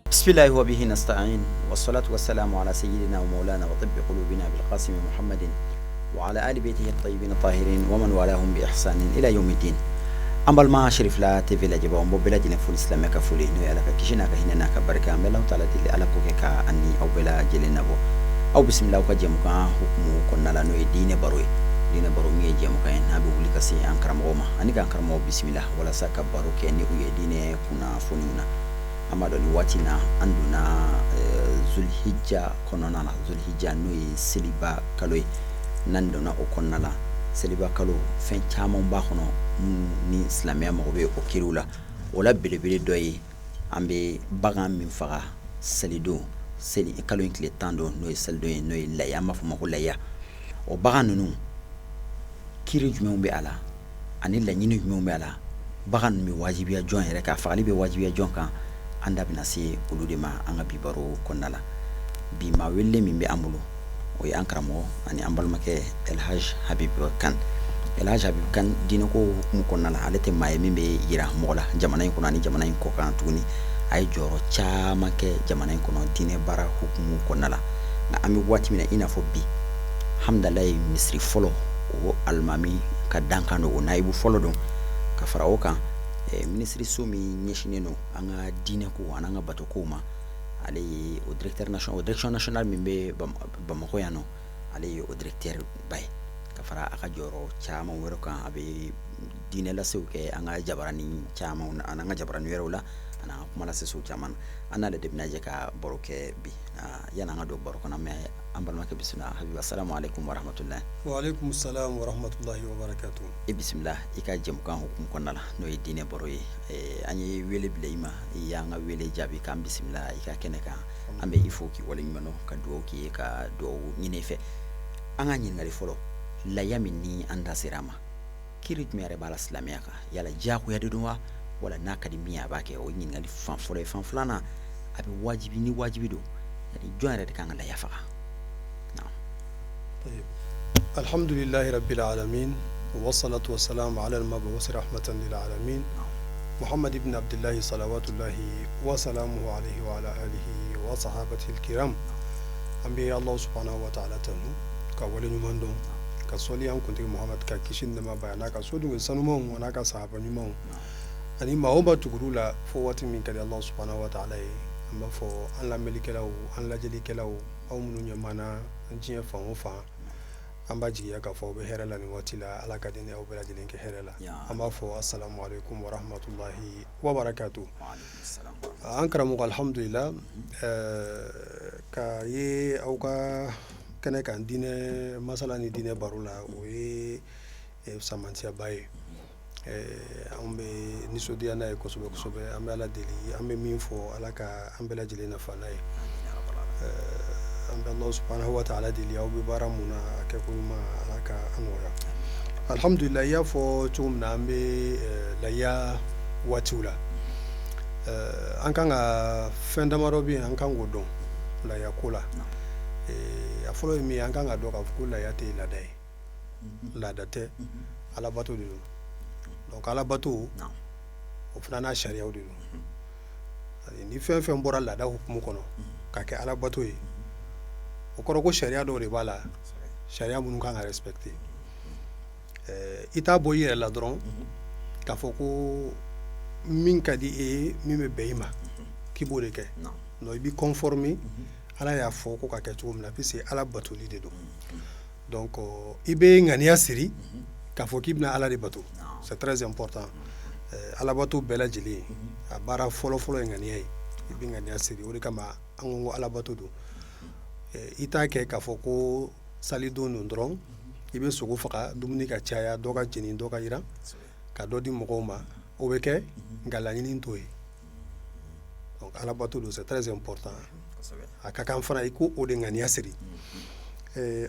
Bismillahi wa bihi nasta'in wa salatu wa salamu ala sayyidina wa maulana wa tibbi qulubina abil qasim Muhammadin wa ala ali baytihi at-tayyibin at-tahirin wa man walahum bi ihsanin ila yawmiddin. An balima Cherifla TV lajɛbaaw, n b'aw bɛɛ lajɛlen fo ni silamɛ ka foli, n'o ye Ala ka kisi n'a ka hinɛ n'a ka barika. An bɛ Alahu taala deli, Ala k'o kɛ ka an ni aw bɛɛ lajɛlen nabɔ. Aw bisimila aw ka jɛmukan hukumu kɔnɔna la, n'o ye diinɛ baro ye. Diinɛ baro min ye jɛmukan ye n'a bɛ wuli ka se an karamɔgɔw ma ani k'an karamɔgɔw bisimila walasa ka baro kɛ ni u ye diinɛ kunnafoniw na. An b'a dɔn ni waati na an donna Zulhijja kɔnɔna na. Zulhijja, n'o ye seliba kalo ye, n'an donna o kɔnɔna la, seliba kalo, fɛn caman b'a kɔnɔ minnu ni silamɛya mago bɛ o kiriw la. O la belebele dɔ ye an bɛ bagan min faga selidon, seli kalo in tile 10 don, n'o ye selidon ye, n'o ye laya, an b'a fɔ o ma ko laya. O bagan ninnu, kiri jumɛnw bɛ a la ani laɲini jumɛnw bɛ a la? Bagan ninnu bɛ wajibiya jɔn yɛrɛ kan? Fagali bɛ wajibiya jɔn kan? An da bɛna se olu de ma an ka bi baro kɔnɔna la. Bi maa welelen min bɛ an bolo, o ye an karamɔgɔ ani an balimakɛ El Hadj Habib Kane. El Hadj Habib Kane, diinɛko hukumu kɔnɔna la, ale tɛ maa ye min bɛ yira mɔgɔ la jamana in kɔnɔ ani jamana in kɔkan tuguni. A ye jɔyɔrɔ caman kɛ jamana in kɔnɔ diinɛ baara hukumu kɔnɔna la. Nka an bɛ waati min na i n'a fɔ bi, Hamdalaye misiri fɔlɔ, o alimami ka dankan don, o nayibu fɔlɔ don. Ka fara o kan, minisiriso min ɲɛsinnen don an ka diinɛ ko ani an ka bato kow ma, ale ye o directeur national, o direction nationale min bɛ Bamakɔ yan nɔ, ale ye o directeur ba ye. Ka fara a ka jɔyɔrɔ caman wɛrɛ kan, a bɛ diinɛ lasew kɛ an ka jabaranin caman ani an ka jabaranin wɛrɛw la ani an ka kuma laseso caman na. An n'ale de bɛna jɛ ka baro kɛ bi. Yanni an ka don baro kɔnɔ, mais an balimakɛ bisimila. Habibu, assalamu alaikum warahmatullahi. Wa alaikum salam warahmatullahi wabarakatuh. I bisimila i ka jɛmukan hukumu kɔnɔna la, n'o ye diinɛ baro ye. An ye wele bila i ma, i y'an ka wele jaabi k'an bisimila i ka kɛnɛ kan. An bɛ i fo k'i waleɲuman dɔn, ka dugawu k'i ye, ka dugawu ɲini i fɛ. An ka ɲininkali fɔlɔ, laya min ni an da sera a ma, kiri jumɛn yɛrɛ b'a la silamɛya kan? Yala diyagoya de don wa, wala n'a ka di min ye a b'a kɛ? O ye ɲininkali fan fɔlɔ ye. Fan filanan, a bɛ wajibi ni wajibi don, jɔn yɛrɛ de kan ka laya faga? Alhamdulillahi rabbil alamin wa salatu wa salam ala al-mab'us rahmatan lil alamin Muhammad ibn Abdillahi salawatullahi wa salamuhu alayhi wa ala alihi wa sahabatihi al-kiram. An bɛ Allah subhanahu wa ta'ala tanu ka wale ɲuman dɔn, ka sɔli an kuntigi Muhammad kan, kisi ni nɛɛma b'a ye, n'a ka sodenw sanumanw n'a ka sahaba ɲumanw ani maa o maa tugur'u la fo waati min ka di Allah subhanahu wa ta'ala ye. An b'a fɔ an lamɛnlikɛlaw, an lajɛlikɛlaw, aw minnu ɲɛ b'an na diɲɛ fan o fan, an b'a jigiya k'a fɔ aw bɛ hɛrɛ la nin waati la. Ala ka di aw bɛɛ lajɛlen kɛ hɛrɛ la. An b'a fɔ assalamu alaikum warahmatullahi wabarakatuh. An karamɔgɔ, alhamdulillah, ka ye aw ka kɛnɛ kan diinɛ masala ni diinɛ baro la, o ye samantiyaba ye. Anw bɛ nisɔndiya n'a ye kosɛbɛ kosɛbɛ. An bɛ Ala deli, an bɛ min fɔ, Ala ka an bɛɛ lajɛlen nafa n'a ye. An bɛ Alahu subahanahu wa taala deli, aw bɛ baara mun na, a kɛ ko ɲuman, Ala ka a nɔgɔya. Alhamdulillah, i y'a fɔ cogo min na, an bɛ laya waatiw la. An kan ka fɛn damadɔ bɛ yen, an kan k'o dɔn laya ko la. A fɔlɔ ye min ye, an kan ka dɔn k'a fɔ ko laya tɛ laada ye. Laada tɛ, alabato de don. Donc alabato, o fana n'a sariyaw de don. Ni fɛn fɛn bɔra laada hukumu kɔnɔ ka kɛ alabato ye, o kɔrɔ ko sariya dɔw de b'a la, sariya minnu kan ka respecter. I t'a bɔ i yɛrɛ la dɔrɔn k'a fɔ ko min ka di e ye, min bɛ bɛn i ma, k'i b'o de kɛ. Non, i b'i conformer Ala y'a fɔ ko ka kɛ cogo min na, puisque Ala batoli de don. Donc i bɛ ŋaniya siri k'a fɔ k'i bɛna Ala de bato, c'est très important. Alabato bɛɛ lajɛlen, a baara fɔlɔfɔlɔ ye ŋaniya ye. I bɛ ŋaniya siri, o de kama an ko alabato don. I t'a kɛ k'a fɔ ko salidon don dɔrɔn, i bɛ sogo faga, dumuni ka caya, dɔ ka jeni, dɔ ka yiran, ka dɔ di mɔgɔw ma. O bɛ kɛ, nka laɲini t'o ye. Donc alabato don, c'est très important. A ka kan fana i ko o de ŋaniya siri.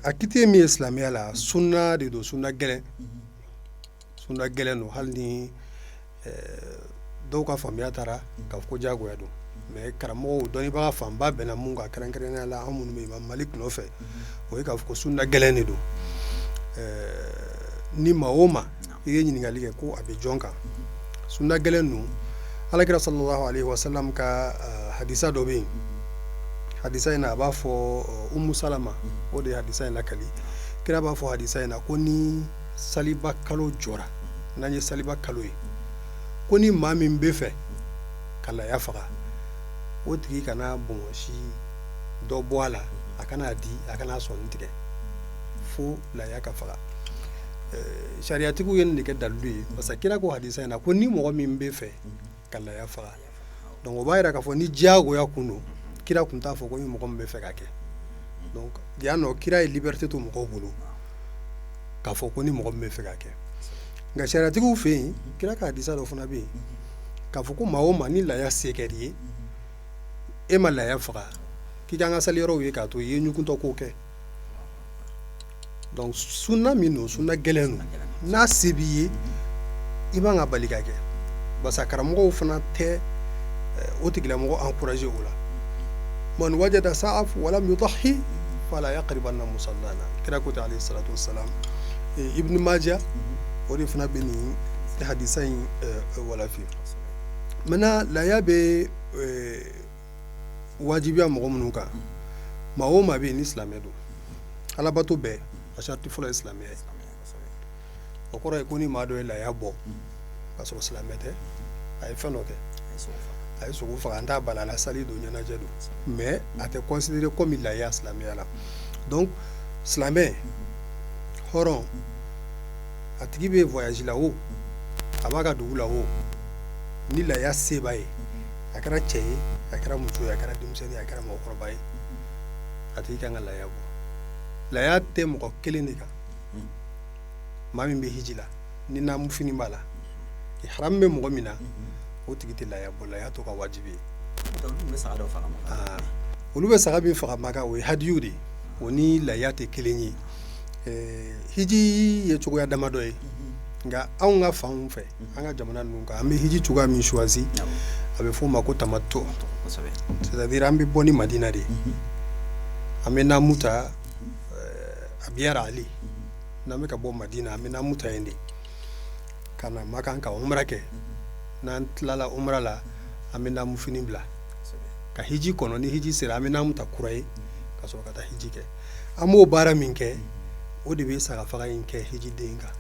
A kiti ye min ye silamɛya la, sunna de don, sunna gɛlɛn, sunna gɛlɛn don. Hali ni dɔw ka faamuya taara k'a fɔ ko diyagoya don, mais karamɔgɔw, dɔnnibaga fanba bɛnna mun kan, kɛrɛnkɛrɛnnenya la an minnu bɛ Imam Malik nɔfɛ, o ye k'a fɔ ko sunna gɛlɛn de don. Ni maa o maa i ye ɲininkali kɛ ko a bɛ jɔn kan, sunna gɛlɛn don. Alakira sallallahu alaihi wasallam ka Hadisa dɔ bɛ yen, hadisa in na, a b'a fɔ, Umu Salama o de ye hadisa in lakali, kira b'a fɔ hadisa in na ko ni saliba kalo jɔra, n'an ye saliba kalo ye, ko ni maa min bɛ fɛ ka laya faga, o tigi kana bonbonsi dɔ bɔ a la, a kana di, a kana sɔnin tigɛ fo laya ka faga. Sariyatigiw ye nin de kɛ dalilu ye, parce que kira ko hadisa in na ko ni mɔgɔ min bɛ fɛ ka laya faga. Donc o b'a jira k'a fɔ ni diyagoya kun don, kira tun t'a fɔ ko ni mɔgɔ min bɛ fɛ ka kɛ. Donc yan nɔ, kira ye liberté to mɔgɔw bolo k'a fɔ ko ni mɔgɔ min bɛ fɛ ka kɛ. Nka sariyatigiw fɛ yen, kira ka hadisa dɔ fana bɛ yen k'a fɔ ko maa o maa ni laya se kɛr'i ye, e ma laya faga, k'i k'an ka saliyɔrɔw ye k'a to i ye ɲuguntɔ ko kɛ. Donc sunna min don, sunna gɛlɛn don, n'a se b'i ye, i b'an ka bali ka kɛ, parce que karamɔgɔw fana tɛ o tigilamɔgɔ encourager o la. Man wajada sa'af walam yudahi fala yaqribanna musallana, kira ko ten alayhi salatu wassalam. Ibn Majah o de fana bɛ nin hadisa in walafi. Maintenant, laya bɛ wajibiya mɔgɔ minnu kan, maa o maa bɛ yen ni silamɛ don, alabato bɛɛ a sarati fɔlɔ ye silamɛya ye. O kɔrɔ ye ko ni maa dɔ ye laya bɔ k'a sɔrɔ silamɛ tɛ, a ye fɛn dɔ kɛ, a ye sogo faga, an t'a bala la, sali don, ɲɛnajɛ don, mais a tɛ considéré comme laya silamɛya la. Donc silamɛ hɔrɔn, a tigi bɛ voyage la o, a b'a ka dugu la o, ni laya se b'a ye, a kɛra cɛ ye, a kɛra muso ye, a kɛra denmisɛnnin ye, a kɛra mɔgɔkɔrɔba ye, a tigi kan ka laya bɔ. Laya tɛ mɔgɔ kelen de kan. Maa min bɛ hiji la, ni naamu fini b'a la, ihram bɛ mɔgɔ min na, o tigi tɛ laya bɔ, laya t'o kan wajibi ye. Olu bɛ saga min faga Maka, o ye hadiyu de ye, o ni laya tɛ kelen ye. Hiji ye cogoya damadɔ ye, nka anw ka fanw fɛ, an ka jamana ninnu kan, an bɛ hiji cogoya min choisi, a bɛ f'o ma ko tamattu, c'est-à-dire an bɛ bɔ ni Madina de ye, an bɛ naamu ta Abiyar Ali. N'an bɛ ka bɔ Madina, an bɛ naamu ta yen de ka na Makan ka umra kɛ. N'an tilala umra la, an bɛ naamu fini bila ka hiji kɔnɔ. Ni hiji sera, an bɛ naamu ta kura ye ka sɔrɔ ka taa hiji kɛ. An b'o baara min kɛ, o de bɛ saga faga in kɛ hijiden kan,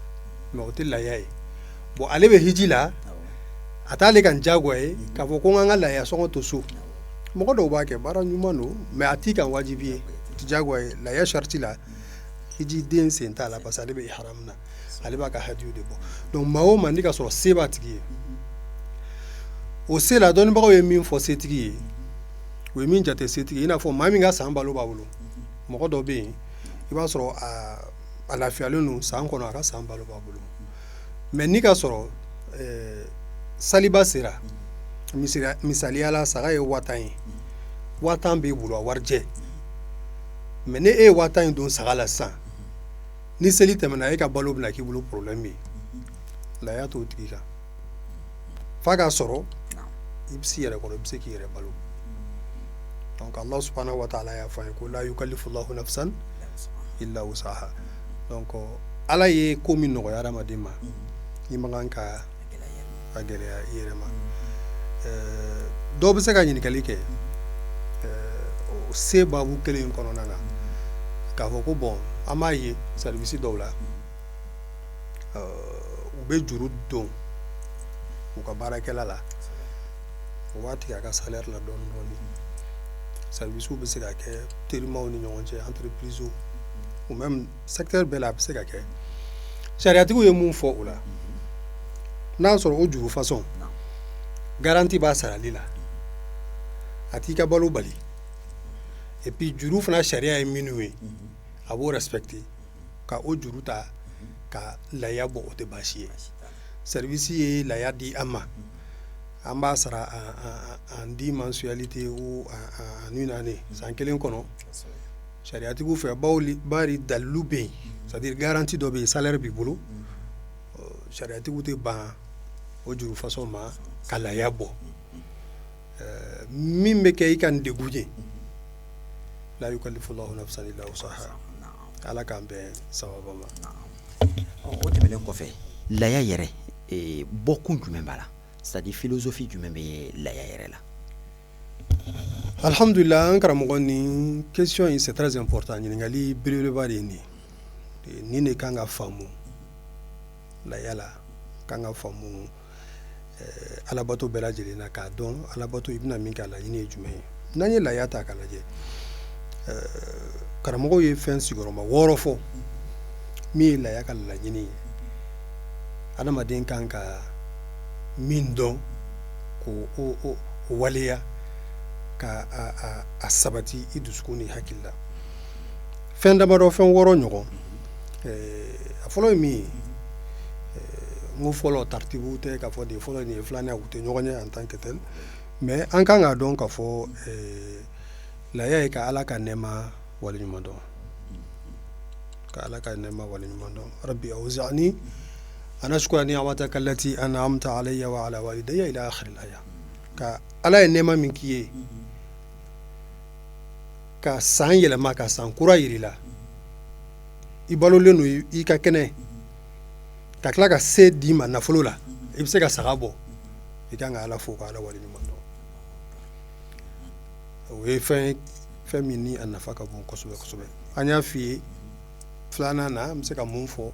mais o tɛ laya ye. Bon, ale bɛ hiji la, a t'ale kan diyagoya ye k'a fɔ ko n ka laya sɔngɔ to so. Mɔgɔ dɔw b'a kɛ, baara ɲuman don, mais a t'i kan wajibi ye, tɛ diyagoya ye. Laya sariti la, hijiden sen t'a la, parce que ale bɛ ihram na, ale b'a ka hadiyu de bɔ. Donc maa o maa ni ka sɔrɔ se b'a tigi ye, o se la, dɔnnibagaw ye min fɔ setigi ye, o ye min jate setigi ye, i n'a fɔ maa min ka san balo b'a bolo. Mɔgɔ dɔ bɛ yen, i b'a sɔrɔ a lafiyalen don san kɔnɔ, a ka san balo b'a bolo, mais ni ka sɔrɔ saliba sera, misaliya la, saga ye 10 000 ye, 10 000 b'i bolo a warijɛ, mais ni e ye 10 000 in don saga la sisan, ni seli tɛmɛna, e ka balo bɛna k'i bolo problème ye, laya t'o tigi kan f'a k'a sɔrɔ i bɛ s'i yɛrɛ kɔrɔ, i bɛ se k'i yɛrɛ balo. Donc Allah subhanahu wa ta'ala y'a fɔ an ye ko la yukallifu Allahu nafsan illa wusaha. Donc Ala ye ko min nɔgɔya hadamaden ma, i man kan ka a gɛlɛya i yɛrɛ ma. Dɔw bɛ se ka ɲininkali kɛ o se baabu kelen in kɔnɔna na k'a fɔ ko bon, an b'a ye service dɔw la, u bɛ juru don u ka baarakɛla la, u b'a tigɛ a ka salaire la dɔɔni dɔɔni. Service bɛ se ka kɛ terimaw ni ɲɔgɔn cɛ, entreprise ou même secteur bɛɛ la, a bɛ se ka kɛ. Sariyatigiw ye mun fɔ o la? N'a sɔrɔ o juru façon garantie b'a sarali la, a t'i ka balo bali, et puis juru fana sariya ye minnu ye, a b'o respecter, ka o juru ta ka laya bɔ, o tɛ baasi ye. Service ye laya di an ma, an b'a sara en 10 mensualités ou en une année, san kelen kɔnɔ. Sariyatigiw fɛ, bari dalilu bɛ yen, c'est à dire garantie dɔ bɛ yen, salaire b'i bolo, sariyatigiw tɛ ban o juru façon ma ka laya bɔ. Min bɛ kɛ i ka degun ye, la yukallifu Allahu nafsan illa wusaha. Ala k'an bɛn sababa ma. O tɛmɛnen kɔfɛ, laya yɛrɛ, bɔkun jumɛn b'a la? C'est à dire philosophie jumɛn bɛ laya yɛrɛ la? Alhamdulillah, an karamɔgɔ, nin question in, c'est très important. Ɲininkali belebeleba de ye nin ye. Nin de kan ka faamu laya la, kan ka faamu alabato bɛɛ lajɛlen na, k'a dɔn alabato i bɛna min kɛ, a laɲini ye jumɛn ye. N'an ye laya ta k'a lajɛ, karamɔgɔw ye fɛn sigiyɔrɔma 6 fɔ min ye laya ka laɲini ye, adamaden kan ka min dɔn k'o o waleya ka a sabati i dusukun ni hakili la. Fɛn damadɔ, fɛn 6 ɲɔgɔn. A fɔlɔ ye min ye, n ko fɔlɔ, taritibu tɛ k'a fɔ nin ye fɔlɔ, nin ye filanan, u tɛ ɲɔgɔn ye en tant que tel, mais an kan k'a dɔn k'a fɔ laya ye ka Ala ka nɛɛma waleɲuman dɔn, ka Ala ka nɛɛma waleɲuman dɔn. Rabbi awzi'ni an ashkura ni'mataka allati an'amta alayya wa ala walidayya ila akhir al-aya. Ka Ala ye nɛɛma min k'i ye, ka san yɛlɛma ka san kura yir'i la, i balolen don, i ka kɛnɛ, ka tila ka se d'i ma nafolo la, i bɛ se ka saga bɔ, i kan ka Ala fo ka Ala waleɲuman dɔn. O ye fɛn fɛn min ni a nafa ka bon kosɛbɛ kosɛbɛ. An y'a f'i ye filanan na, an bɛ se ka mun fɔ?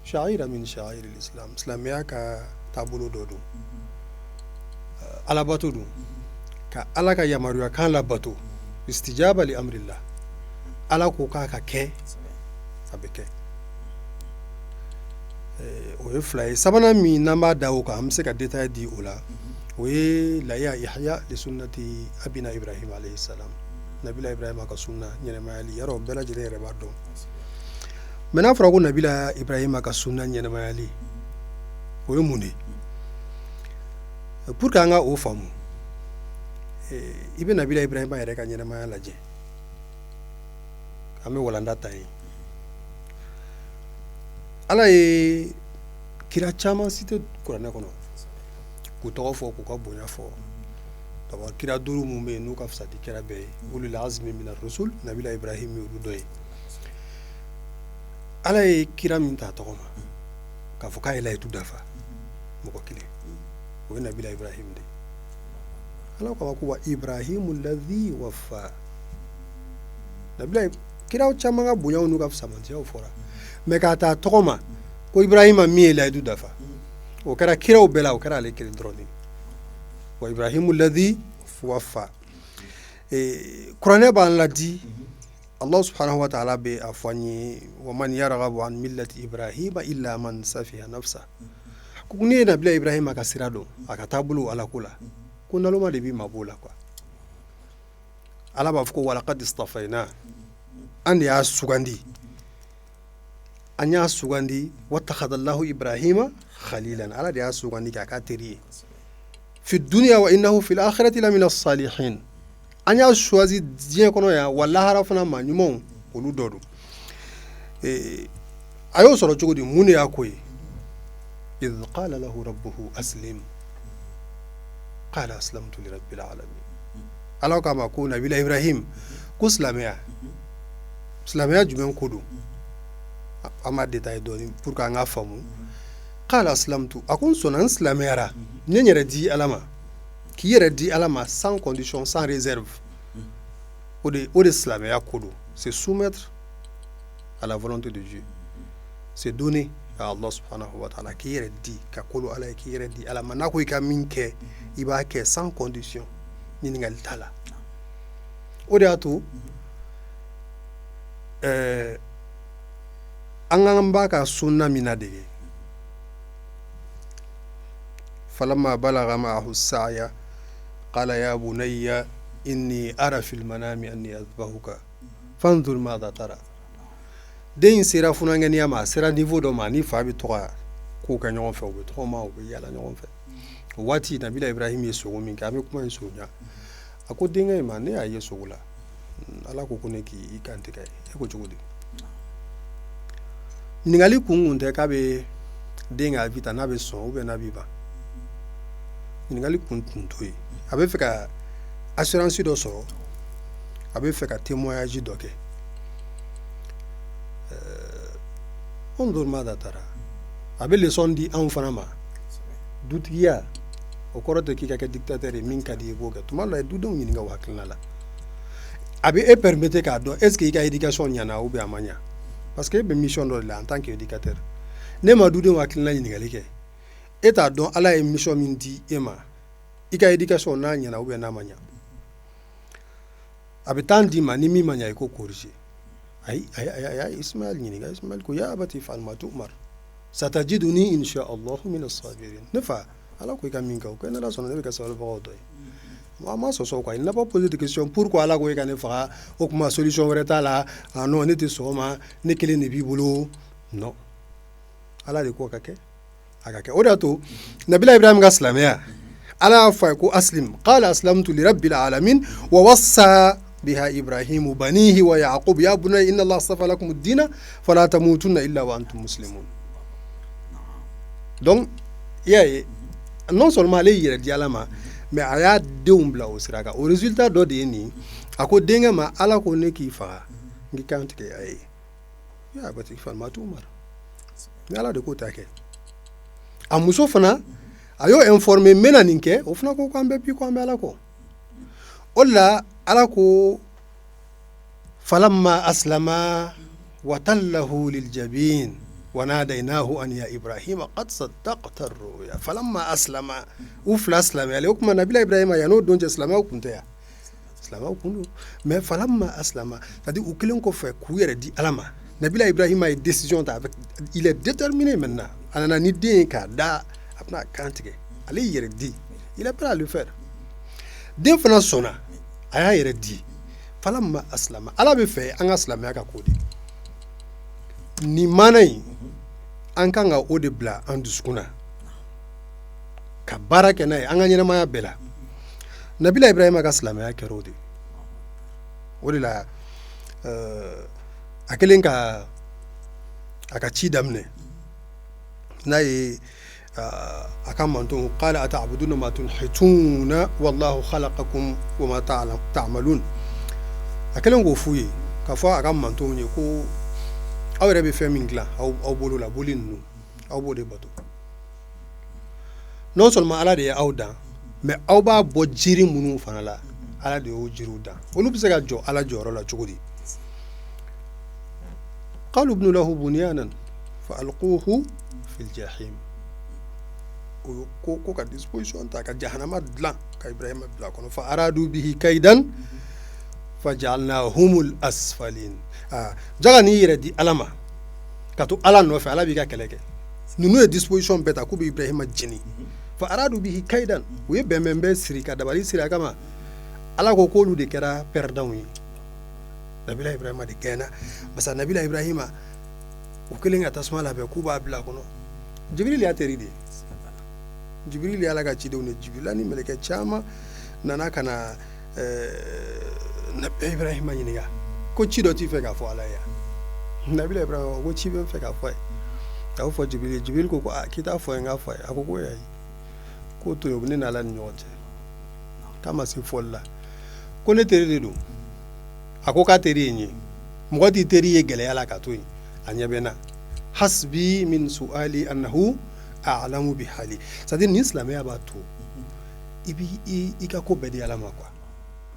Sha'ira min sha'air islam, silamɛya ka taabolo dɔ don, alabato don, ka Ala ka yamaruya kan labato, istijaba li amrillah. Ala ko k'a ka kɛ, a bɛ kɛ. O ye fila ye. Sabanan min n'an b'a da o kan, an bɛ se ka détail di o la, o ye laya ihya li sunnati abina Ibrahim alayhi salam, nabila Ibrahima ka sunna ɲɛnɛmayali. Yarɔ, bɛɛ lajɛlen yɛrɛ b'a dɔn. Mais n'a fɔra ko nabila Ibrahima ka sunna ɲɛnɛmayali, o ye mun de ye? Pour que an ka o faamu, i bɛ nabila Ibrahima yɛrɛ ka ɲɛnɛmaya lajɛ. An bɛ walanda ta yen. Ala ye kira caman cité kuranɛ kɔnɔ k'u tɔgɔ fɔ, k'u ka bonya fɔ. D'abord, kira 5 mun bɛ yen n'u ka fisa di kira bɛɛ ye, ulul azmi mina rusul, nabila Ibrahim ye olu dɔ ye. Ala ye kira min ta tɔgɔ ma k'a fɔ k'a ye layidu dafa, mɔgɔ kelen, o ye nabila Ibrahim de ye. Ala ko ko wa Ibrahimu ladhi wafa. Nabila kira caman ka bonyaw n'u ka fisamantiyaw fɔra, mais k'a ta tɔgɔ ma ko Ibrahima min ye layidu dafa, o kɛra kiraw bɛɛ la, o kɛra ale kelen dɔrɔn de ye. Wa Ibrahimu ladhi wafa. Kuranɛ b'an ladi, Allah subhanahu wa ta'ala bɛ a fɔ an ye: wa man yarghabu an millati Ibrahima illa man safiha nafsa. Ko n'i ye nabila Ibrahima ka sira dɔn, a ka taabolo Ala ko la, ko naloma de b'i mabɔ o la quoi. Ala b'a fɔ ko walaqad istafayna, an de y'a sugandi, an y'a sugandi, wattakhadallahu Ibrahima khalilan, Ala de y'a sugandi k'a k'a teri ye, fi dunya wa innahu fil akhirati lamina salihin. An y'a choisi diɲɛ kɔnɔ yan, wa lahara fana maa ɲumanw olu dɔ don. A y'o sɔrɔ cogo di? Mun de y'a ko ye? Idh qala lahu rabbuhu aslim qala aslamtu li rabbil alamin. Ala k'a ma ko nabila Ibrahim ko silamɛya. Silamɛya jumɛn ko don? An b'a détaillé dɔɔni pour que an k'a faamu. Qala aslamtu, a ko n sɔnna, n silamɛyara, n ye n yɛrɛ di Ala ma. K'i yɛrɛ di Ala ma sans condition, sans réserve, o de silamɛya ko don. C'est soumettre à la volonté de Dieu, c'est donner à Allah subhanahu wa ta'ala. K'i yɛrɛ di ka kolo Ala ye, k'i yɛrɛ di Ala ma, n'a ko i ka min kɛ, i b'a kɛ sans condition, ɲininkali t'a la. O de y'a to an k'an b'a ka sunna min ladege, falamma balagha ma'ahu sa'ya qala ya bunayya inni ara fil manami anni azbahuka fanzur madha tara. Den in sera funankɛniya ma, a sera niveau dɔ ma, ni fa bɛ to ka kow kɛ ɲɔgɔn fɛ, u bɛ tɔgɔma, u bɛ yaala ɲɔgɔn fɛ. O waati, nabila Ibrahim ye sogo min kɛ, an bɛ kuma in surunya. A ko denkɛ in ma: ne y'a ye sogo la, Ala ko ko ne k'i kantigɛ, e ko cogo di? Ɲininkali kun tɛ k'a bɛ den ka avis ta, n'a bɛ sɔn ou bien n'a b'i ban. Ɲininkali kun tun t'o ye. A bɛ fɛ ka assurance dɔ sɔrɔ, a bɛ fɛ ka témoignage dɔ kɛ. Unzur madha tara. A bɛ leçon di anw fana ma dutigiya. O kɔrɔ tɛ k'i ka kɛ dictateur ye, min ka di i b'o kɛ. Tuma dɔ la, i dudenw ɲininka u hakilina la. A bɛ e permettre k'a dɔn est ce que i ka éducation ɲɛna ou bien a ma ɲa, parce que e bɛ mission dɔ de la en tant que éducateur. Ne ma dudenw hakilina ɲininkali kɛ, e t'a dɔn Ala ye mission min di e ma, i ka éducation n'a ɲɛna ou bien n'a ma ɲa. A bɛ temps d'i ma, ni min ma ɲa, i k'o corriger. Ayi, ayi, ayi, ayi. Ismaël ɲininka. Ismaël ko: ya abati if'al ma tu'mar satajiduni insha Allah min as-sabirin. Ne fa, Ala ko i ka min kɛ, o kɛ. Ne la sɔnna, ne bɛ kɛ sabalibagaw dɔ ye. A ma sɔsɔ quoi, il n'a pas posé de question: pourquoi Ala ko e ka ne faga? O tuma solution wɛrɛ t'a la? Ah non, ne tɛ sɔn o ma, ne kelen de b'i bolo. Non, Ala de ko ka kɛ, a ka kɛ. O de y'a to Nabila Ibrahim ka silamɛya, Ala y'a fɔ a ye ko aslim, qala aslamtu li rabbil alamin wa wassa biha ibrahimu banihi wa yaqub ya bunayya inna allaha astafa lakum ad-dina fala tamutunna illa wa antum muslimun. Donc i y'a ye, non seulement ale y'i yɛrɛ di Ala ma, mais a y'a denw bila o sira kan. O résultat dɔ de ye nin. A ko denkɛ ma: Ala ko ne k'i faga, n k'i kan tigɛ. A ye ya abati if'al ma tu'mar, ni Ala de k'o ta kɛ. A muso fana, a y'o informé: n bɛna nin kɛ. O fana ko k'an bɛ bi ko an bɛ Ala kɔ. O de la Ala ko falamma aslama watallahu liljabin wa nadaynahu an ya ibrahima qad saddaqta ruya. Falamma aslama, u fila silamɛyalen. O tuma Nabila Ibrahima, yan'o don cɛ, silamɛw kun tɛ yan, silamɛw kun don. Mais falamma aslama, c'est à dire u kelen kɔfɛ k'u yɛrɛ di Ala ma, Nabila Ibrahima ye décision ta avec, il est déterminé maintenant. A nana ni den ye k'a da, a bɛna kan tigɛ. Ale y'i yɛrɛ di, il est prêt à le faire. Den fana sɔnna, a y'a yɛrɛ di. Falamma aslama, Ala bɛ fɛ an ka silamɛya ka k'o de nin maana in. An kan ka o de bila an dusukun na ka baara kɛ n'a ye an ka ɲɛnamaya bɛɛ la. Nabila Ibrahima ka silamɛya kɛra o de. O de la a kɛlen ka a ka ci daminɛ n'a ye a ka mantonw, qala ata'buduna ma tunhituna wallahu khalaqakum wa ma ta'malun. A kɛlen k'o f'u ye, k'a fɔ a ka mantonw ye ko aw yɛrɛ bɛ fɛn min dilan aw bolo la, boli ninnu, aw b'o de bato. Non seulement Ala de ye aw dan, mais aw b'a bɔ jiri minnu fana la, Ala de y'o jiriw dan. Olu bɛ se ka jɔ Ala jɔyɔrɔ la cogo di? Qalu ibnu lahu bunyanan fa alquhu fil jahim. O ko ka disposition ta ka jahanama dilan ka Ibrahima bila a kɔnɔ. Fa aradu bihi kaidan fajalnahumul asfalin. Ah, jaga n'i yɛrɛ di Ala ma ka to Ala nɔfɛ, Ala b'i ka kɛlɛ kɛ. Ninnu ye disposition bɛɛ ta k'u bɛ Ibrahima jeni. Fa aradu bihi kaidan, u ye bɛnbɛn bɛɛ siri ka dabali siri a kama. Ala ko k'olu de kɛra perdants ye. Nabila Ibrahima de gɛnna, parce que Nabila Ibrahima, u kɛlen ka tasuma labɛn k'u b'a bila a kɔnɔ, Jibril y'a teri de ye. Jibril ye Ala ka cidenw de. Jibrila ni mɛlɛkɛ caman nana ka na Nabila Ibrahima ɲininka ko ci dɔ t'i fɛ k'a fɔ Ala ye. Nabila Ibrahima ko ci bɛ n fɛ k'a fɔ a ye. A y'o fɔ Jibril ye. Jibril ko k'i t'a fɔ n ye, n k'a fɔ a ye. A ko ayi, k'o to yen, o bɛ ne ni Ala ni ɲɔgɔn cɛ, k'a ma se fɔli la. Ko ne teri de don. A ko k'a teri ye n ye. Mɔgɔ t'i teri ye gɛlɛya la ka to yen, a ɲɛ bɛ n na. Hasbi min su'ali annahu a'lamu bi hali. C'est à dire nin silamɛya b'a to i b'i i ka ko bɛɛ di Ala ma quoi.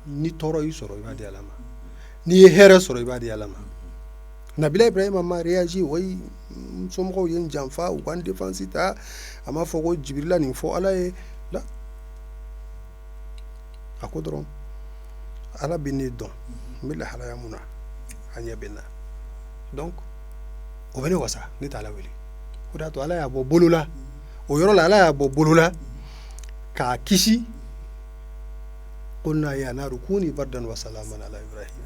Ni tɔɔrɔ y'i sɔrɔ, i b'a di Ala ma. N'i ye hɛrɛ sɔrɔ, i b'a di Ala ma. Nabila Ibrahima ma réagi: wayi, n somɔgɔw ye n janfa, u ka n défense ta. A m'a fɔ ko Jibirila nin fɔ Ala ye la. A ko dɔrɔn Ala bɛ ne dɔn, n bɛ lahalaya mun na, a ɲɛ bɛ n na, donc o bɛ ne wasa, ne t'Ala wele. O de y'a to Ala y'a bɔ bolo la o yɔrɔ la, Ala y'a bɔ bolo la k'a kisi. Qulna ya naru kuni bardan wa salaman ala Ibrahim.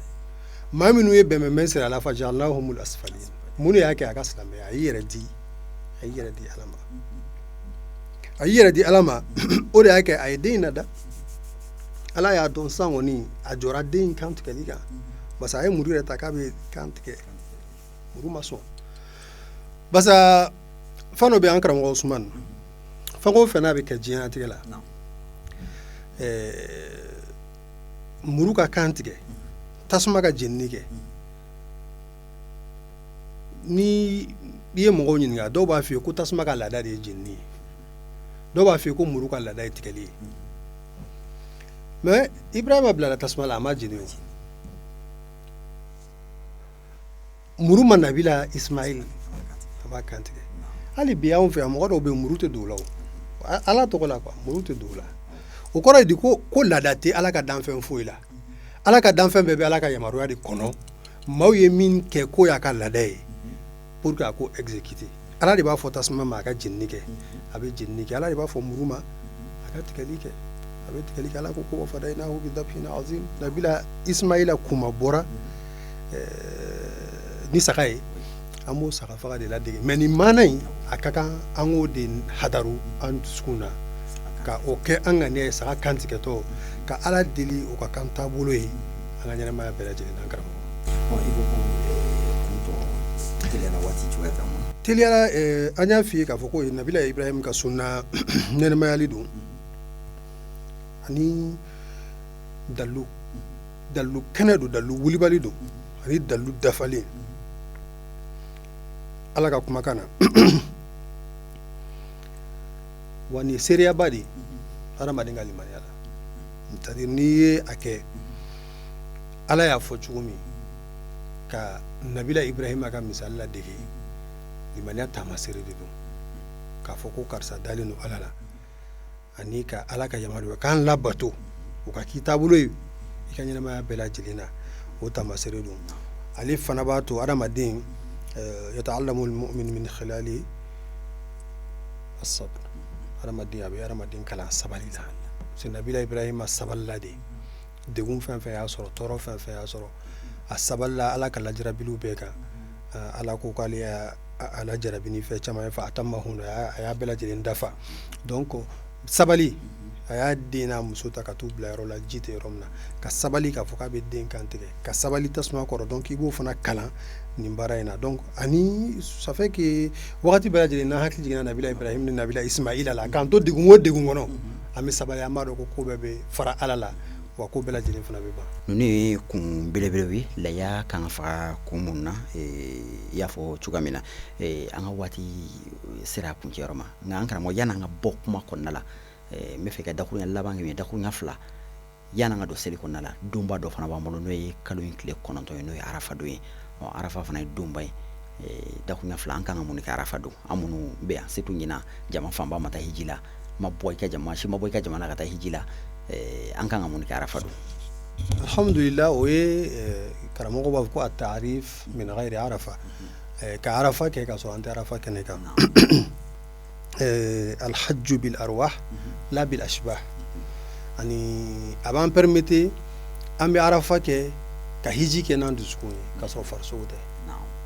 Maa minnu ye bɛnbɛnbɛn siri a la, fajalnahumul asfalin. Mun y'a kɛ? A ka silamɛya, a y'i yɛrɛ di, a y'i yɛrɛ di Ala ma, a y'i yɛrɛ di Ala ma. O de y'a kɛ a ye den in nada. Ala y'a dɔn sisan kɔni, a jɔra den in kan tigɛli kan, parce que a ye muru yɛrɛ ta k'a bɛ kan tigɛ, muru ma sɔn. Parce que fɛn dɔ bɛ an karamɔgɔ Usumani, fɛn o fɛn n'a bɛ kɛ diɲɛlatigɛ la, muru ka kan tigɛ, tasuma ka jenini kɛ, ni i ye mɔgɔw ɲininka, dɔw b'a f'i ye ko tasuma ka laada de ye jenini ye. Dɔw b'a fɔ ko muru ka laada ye tigɛli ye, mais Ibrahima bilala tasuma la, a ma jeni. O muru ma Nabila Ismail a b'a kan tigɛ. Hali bi anw fɛ yan, mɔgɔ dɔw bɛ muru tɛ don u la, o Ala tɔgɔ la quoi, muru tɛ don u la. O kɔrɔ ye di? Ko laada tɛ Ala ka danfɛn foyi la. Ala ka danfɛn bɛɛ bɛ Ala ka yamaruya de kɔnɔ. Maaw ye min kɛ k'o y'a ka laada ye pour que a ko exécuter. Ala de b'a fɔ tasuma ma a ka jenini kɛ, a bɛ jenini kɛ. Ala de b'a fɔ muru ma a ka tigɛli kɛ, a bɛ tigɛli kɛ. Ala ko wa fadaynahu bi dabhin azim. Nabila Ismaila kuma bɔra ni saga ye, an b'o saga faga de ladege. Mais nin maana in, a ka kan an k'o de hadaru an dusukun na, ka o kɛ an ŋaniya ye saga kantigɛtɔ, ka Ala deli o ka k'an taabolo ye an ka ɲɛnamaya bɛɛ lajɛlen na. An karamɔgɔ, i ko ko kun tɔ teliyala waati cogoya t'an ma. Teliyala, an y'a f'i ye k'a fɔ ko Nabila Ibrahim ka sunna ɲɛnɛmayali don ani dalu kɛnɛ don, dalu wulibali don ani dalu dafalen Ala ka kumakan na. Wa nin ye seereyaba de ye hadamaden ka limaniya la. C'est à dire, n'i ye a kɛ Ala y'a fɔ cogo min ka Nabila Ibrahima ka misali ladege, limaniya taamasere de don k'a fɔ ko karisa dalen don Ala la, ani ka Ala ka yamaruya k'an labato, o ka k'i taabolo ye i ka ɲɛnamaya bɛɛ lajɛlen na, o taamasere don. Ale fana b'a to adamaden yata'allamu al-mu'min min khilali as-sabr, adamaden a bɛ adamaden kalan sabali la. Parce que Nabila Ibrahima sabalila de. Degun fɛn fɛn y'a sɔrɔ, tɔɔrɔ fɛn fɛn y'a sɔrɔ, a sabalila Ala ka lajarabiliw bɛɛ kan. Ala ko k'ale y'a lajarabi ni fɛn caman ye, fa atammahunna, a y'a bɛɛ lajɛlen dafa. Donc sabali, a y'a den n'a muso ta ka t'u bila yɔrɔ la ji tɛ yɔrɔ min na, ka sabali k'a fɔ k'a bɛ den kan tigɛ, ka sabali tasuma kɔrɔ. Donc i b'o fana kalan nin baara in na. Donc ani ça fait que wagati bɛɛ lajɛlen n'an hakili jiginna Nabila Ibrahim ni Nabila Ismaila la, k'an to degun o degun kɔnɔ, an bɛ sabali, an b'a dɔn ko ko bɛɛ bɛ fara Ala la, wa ko bɛɛ lajɛlen fana bɛ ban. Ninnu ye kun belebelew ye laya kan ka faga kun minnu na. I y'a fɔ cogoya min na, an ka waati sera kuncɛyɔrɔ ma, nka an karamɔgɔ, yanni an ka bɔ kuma kɔnɔna la, n bɛ fɛ ka dakurunya laban kɛ, dakurunya fila, yanni an ka don seli kɔnɔna la. Donba dɔ fana b'an bolo, n'o ye kalo in tile 9 ye, n'o ye arafa don ye. Ɔ, arafa fana ye donba ye. Dakurunya fila, an kan ka mun kɛ arafa don, an minnu bɛ yan, surtout ɲinan jama fanba ma taa hiji la, ma bɔ i ka jama si ma bɔ i ka jamana ka taa hiji la, an kan ka mun kɛ arafa don? Alhamdulillah, o ye karamɔgɔ b'a fɔ ko at-ta'rif min ghayri arafa, ka arafa kɛ ka sɔrɔ an tɛ arafa kɛnɛ kan. Alhajju bil arwah la bil ashbah, ani a b'an permettre an bɛ arafa kɛ ka hiji kɛ n'an dusukun ye ka sɔrɔ farisogo tɛ.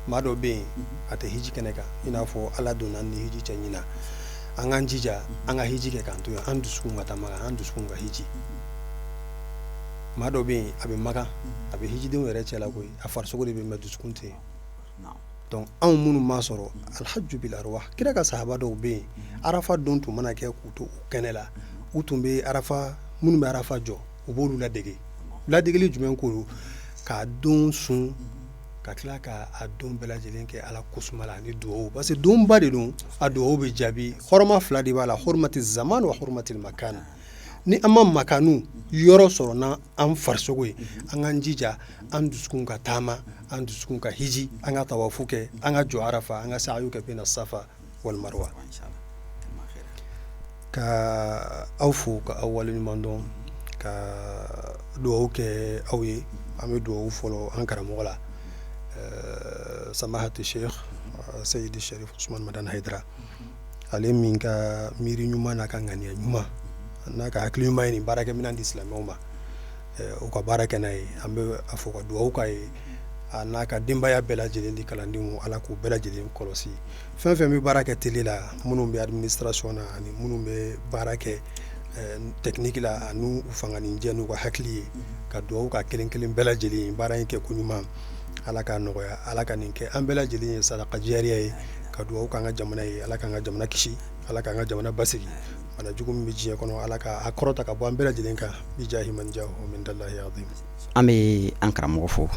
Maa dɔ bɛ yen, a tɛ hiji kɛnɛ kan, i n'a fɔ Ala donna ni hiji cɛ ɲinan. An k'an jija an ka hiji kɛ k'an to yan, an dusukun ka taa Makan, an dusukun ka hiji. Maa dɔ bɛ yen, a bɛ Makan, a bɛ hijidenw yɛrɛ cɛla koyi, a farisogo de bɛ mais dusukun tɛ yen. Donc anw minnu m'a sɔrɔ, alhajju bil arwah. Kira ka sahaba dɔw bɛ yen, arafa don tun mana kɛ k'u to u kɛnɛ la, u tun bɛ arafa, minnu bɛ arafa jɔ, u b'olu ladege. Ladegeli jumɛn ko don? K'a don sun, ka tila ka a don bɛɛ lajɛlen kɛ Ala kosuma la ani dugawu, parce que donba de don, a dugawu bɛ jaabi. Hɔrɔma fila de b'a la, hurmati zaman wa hurmati makan. Ni an ma makanu yɔrɔ sɔrɔ n'an farisogo ye, an k'an jija an dusukun ka taama, an dusukun ka hiji, an ka tawafu kɛ, an ka jɔ arafa, an ka sa'ayu kɛ bena safa wal marwa. Ka aw fo, ka aw waleɲuman dɔn, ka dugawu kɛ aw ye. An bɛ dugawu fɔlɔ an karamɔgɔ la, samahati sheikh Seyidi Sharif Usman Madani Hayidara, ale min ka miiri ɲuman n'a ka ŋaniya ɲuman n'a ka hakili ɲuman ye nin baarakɛminɛn di silamɛw ma, u ka baara kɛ n'a ye. An bɛ a fɔ ka dugawu k'a ye, a n'a ka denbaya bɛɛ lajɛlen di kalandenw, Ala k'u bɛɛ lajɛlen kɔlɔsi. Fɛn fɛn bɛ baara kɛ télé la, minnu bɛ administration na ani minnu bɛ baara kɛ technique la, ani u fanganinjɛ n'u ka hakili ye, ka dugawu ka kelen kelen bɛɛ lajɛlen baara in kɛ ko ɲuman, Ala k'a nɔgɔya, Ala ka nin kɛ an bɛɛ lajɛlen ye sadaka jariya ye. Ka dugawu k'an ka jamana ye, Ala k'an ka jamana kisi, Ala k'an ka jamana basigi. Bana jugu min bɛ diɲɛ kɔnɔ, Ala ka a kɔrɔta ka bɔ an bɛɛ lajɛlen kan, bijahi man jahu min dalahi azim. An bɛ an karamɔgɔ fo,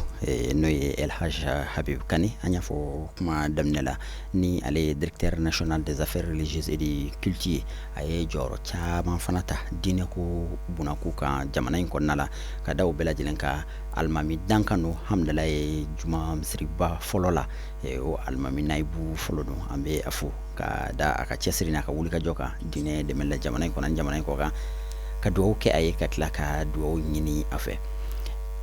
n'o ye El Hadj Habib Kane, an y'a fɔ kuma daminɛ la, ni ale ye directeur national des affaires religieuses et du culte ye. A ye jɔyɔrɔ caman fana ta diinɛ ko bunako kan jamana in kɔnɔna la, ka da o bɛɛ lajɛlen kan. Alimami dankan don Hamdala ye juma misiriba fɔlɔ la, o alimami nayibu fɔlɔ don. An bɛ a fo ka da a ka cɛsiri n'a ka wulikajɔ kan diinɛ dɛmɛ la jamana in kɔnɔ ani jamana in kɔ kan, ka dugawu kɛ a ye, ka tila ka dugawu ɲini a fɛ.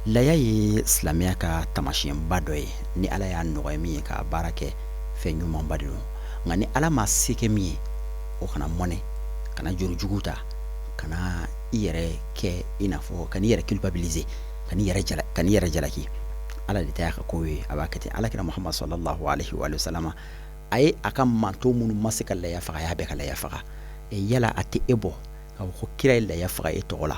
Laya ye silamɛya ka taamasiyɛnba dɔ ye. Ni Ala y'a nɔgɔya min ye k'a baara kɛ, fɛn ɲumanba de don. Nka ni Ala ma se kɛ min ye, o kana mɔnɛ, kana juru jugu ta, kana i yɛrɛ kɛ i n'a fɔ kan'i yɛrɛ culpabiliser, kan'i yɛrɛ jalaki. Ala de ta y'a ka ko ye, a b'a kɛ ten. Ala kira Muhammad sallallahu alaihi wa sallam, a ye a ka manton minnu ma se ka laya faga, a y'a bɛɛ ka laya faga. Yala a tɛ e bɔ k'a fɔ ko kira ye laya faga e tɔgɔ la?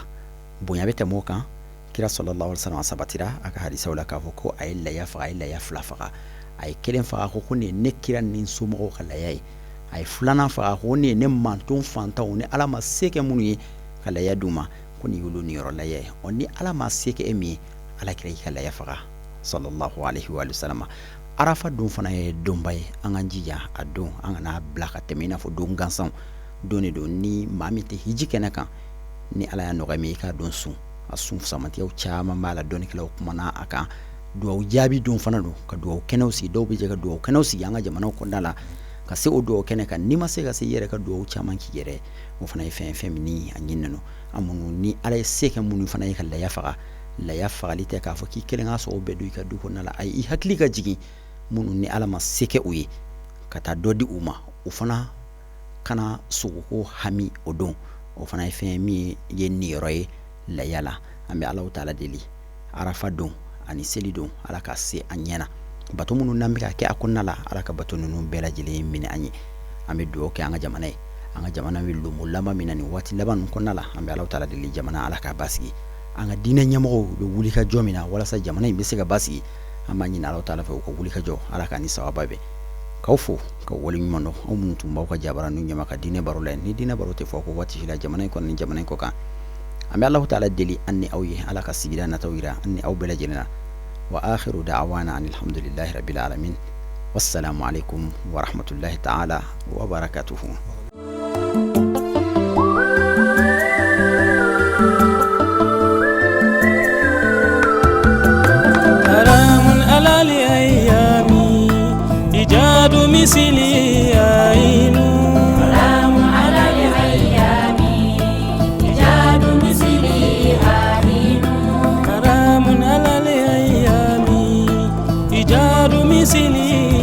Bonya bɛ tɛmɛ o kan. Kira sallallahu alaihi wa sallam sabatira a ka hadisaw la k'a fɔ ko a ye laya faga, a ye laya fila faga. A ye kelen faga, ko nin ye ne kira ni somɔgɔw ka laya ye. A ye filanan faga, ko nin ye ne manton fantanw ni Ala ma se kɛ minnu ye ka laya d'u ma, ko nin y'olu niyɔrɔ laya ye. Ɔ, ni Ala ma se kɛ e min ye, Ala kira y'i ka laya faga sallallahu alaihi wa sallam. Arafa don fana ye donba ye. An k'an jija a don, an kana bila ka tɛmɛ i n'a fɔ don gansan don de don. Ni maa min tɛ hiji kɛnɛ kan, ni Ala y'a nɔgɔya min ye, i k'a don sun. A sun fisamantiyaw caman b'a la, dɔnnikɛlaw kumana a kan. Dugawu jaabi don fana don, ka dugawu kɛnɛw sigi. Dɔw bɛ jɛ ka dugawu kɛnɛw sigi an ka jamanaw kɔnɔna la, ka se o dugawu kɛnɛ kan. N'i ma se ka se, i yɛrɛ ka dugawu caman k'i yɛrɛ. O fana ye fɛn min ni a ɲininen don. An minnu ni Ala ye se kɛ minnu fana ye ka laya faga, laya fagali tɛ k'a fɔ k'i kelen ka sogo bɛɛ dun i ka du kɔnɔna la. Ayi, i hakili ka jigin minnu ni Ala ma se kɛ u ye, ka taa dɔ di u ma, u fana kana sogoko hami o don. O fana ye fɛn min ye niyɔrɔ ye laya la. An bɛ Alahu taala deli, arafa don ani seli don, Ala ka se an ɲɛ na. Bato minnu n'an bɛ ka kɛ a kɔnɔna la, Ala ka bato ninnu bɛɛ lajɛlen minɛ an ye. An bɛ dugawu kɛ an ka jamana ye. An ka jamana bɛ lomo laban min na nin waati laban ninnu kɔnɔna la, an bɛ Alahu taala deli, jamana Ala k'a basigi. An ka diinɛ ɲɛmɔgɔw bɛ wuli ka jɔ min na walasa jamana in bɛ se ka basigi, an b'a ɲini Alahu taala fɛ u ka wuli ka jɔ. Ala k'a ni sababa bɛn. K'aw fo ka waleɲuman dɔn, aw minnu tun b'aw ka jabaraninw ɲɛma ka diinɛ baro la. Ni diinɛ baro tɛ fɔ ko waati si la jamana in kɔnɔ ni jamana in kɔ kan. An bɛ Alahu taala deli an ni aw ye, Ala ka sigida nataw yira an ni aw bɛɛ lajɛlen na. Wa akhiru da'wana anil hamdulillahi rabbil alamin. Wassalamu alaikum wa rahmatullahi ta'ala wa barakatuhu. Misili.